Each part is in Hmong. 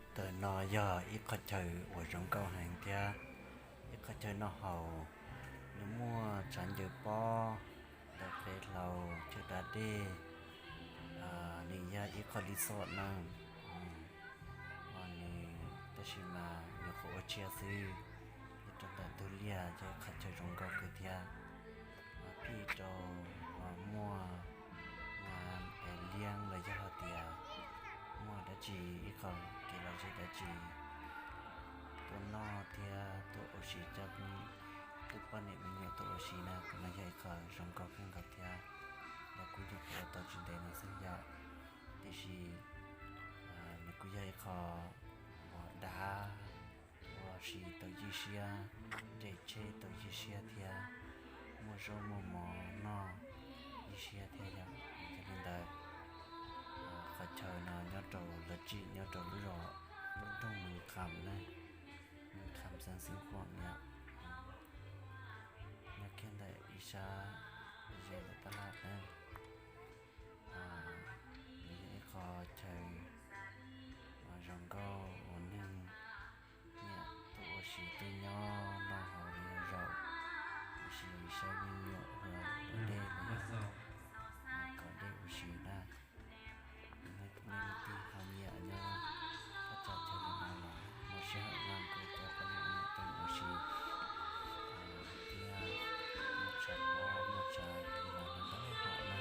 Ntawm no yog ib qhov chaw uas zoo nkauj heev thiab ib qhov chaw noj haus, nws muaj tshav ncaws pob, ntawm qe hlau, chaw da dej. Nws yog ib qho resort na, nws, tab sis mas nws qhuav ua tshiab xwb. Nyob rau ntawm ntug liaj yog ib qhov chaw zoo nkauj kawg thiab. Phij rau muaj liab los yog hais tias muaj dab tsi ib qho kev lom zem dab tsi tuaj noj thiab tuaj ua si coj tus poj niam me nyuam tuaj ua si na, qhov no yog ib qho zoo nkauj kawg nkaus thiab. Los kuj nyuam qhuav ua tau tsis ntev no xwb yom, tiam sis nws kuj yog ib qho uas dav, ua si tau yij siab, nres tsheb tau yij siab thiab, muaj zaub muaj mov noj yij siab thiab yom. Yog li ntawd, qhov chaw no nyob rau lawv tsim nyob rau lub zos, lub nroog Moos Kham na, Moos Kham xeev Xeev Khuam yom, nyob kiag ntawm ib sab ze ntawm tab laj na. Nws yog ib qho chaw uas zoo nkauj uas neeg nyiam tuaj ua si tuaj nyob noj haus li zaum, ua si saib me nyuam ua dej los yog kom dej ua si na. Nej leej twg ho nyiam nyob thaj tsam chaw li no los muaj sij hawm no kuj coj poj niam me nyuam tuaj ua si thiab muaj tshav pob muaj tshav li no ntau hom na.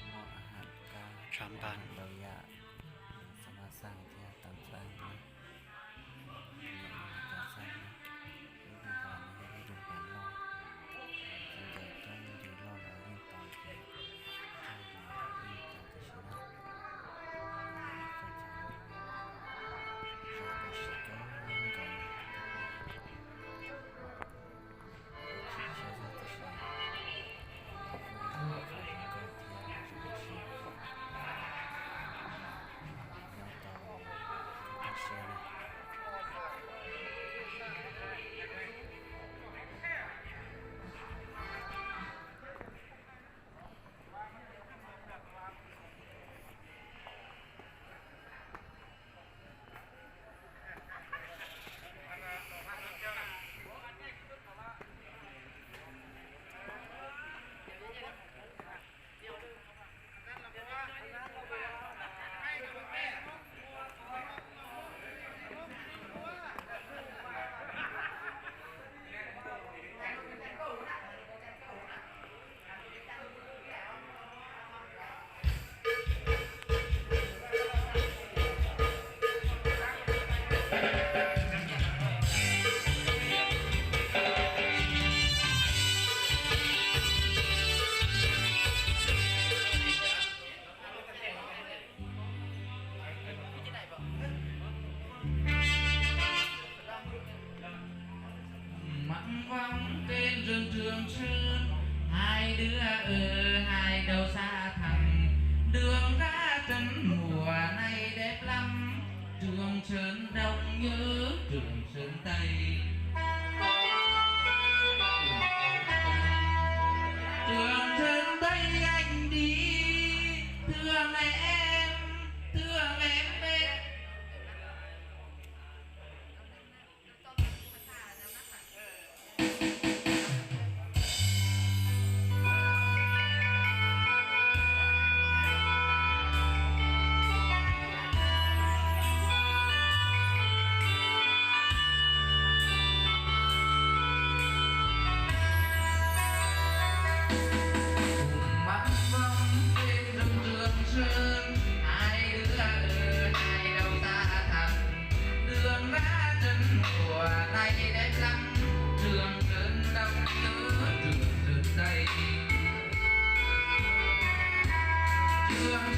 Muaj tshav npas ntau yam, xab mab xaj thiab tas nxab na. Cov xaj na, lub ntuj pas no yog ib lub pas loj, txoj ncaws coob ncaws loj los yeej tau, txoj ncaws yeej tau tam sim no. Zoo tam sim kawg nkaus. Mặn vòng tên rừng Trường Sơn, hai đứa ở hai đầu xã thành, đường ra trấn mùa này đẹp lắm, Trường Sơn Đông nhớ Trường Sơn Tây. Trường Sơn Tây anh đi, thương em, thương em mến. Mặn vòng tên rừng Trường Sơn, hai đứa ở hai đầu xã thành, đường ra trấn mùa này đẹp lắm, Trường Sơn Đông nhớ Trường Sơn Tây. Trường